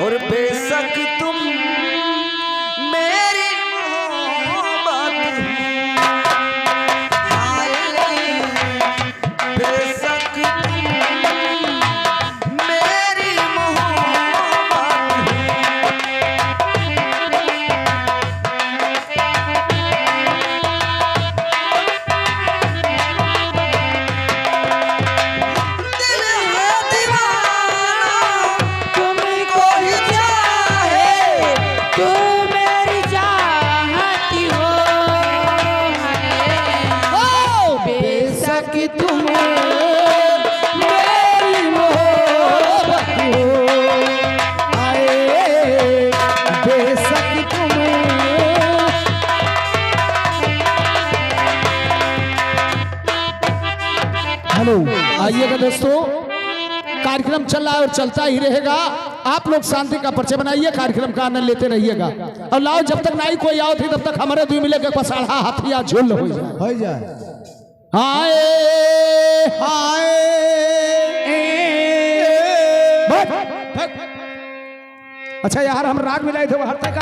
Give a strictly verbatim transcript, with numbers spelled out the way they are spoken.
और बेशक तुम मेरी मोहब्बत हो, हाय, बेशक तुम मेरी मोहब्बत हो। दिल है दीवाना तुमको ही चाहे, तू मेरी चाहती हो। ओ, बेशक तुम मेरी मोहब्बत हो। आए, बेशक तुम। हेलो, आइएगा दोस्तों, कार्यक्रम चल रहा है और चलता ही रहेगा। आप लोग शांति का परिचय बनाइए, कार्यक्रम का आनंद लेते रहिएगा। और लाओ, जब तक नाई कोई आओ थी, तब तक हमारे दुई मिले के पसाढ़ा हथिया झुल हो जाए। हो जाए। हाय, हाय। बस। अच्छा यार, हम राग मिलाए थे, वो हरते का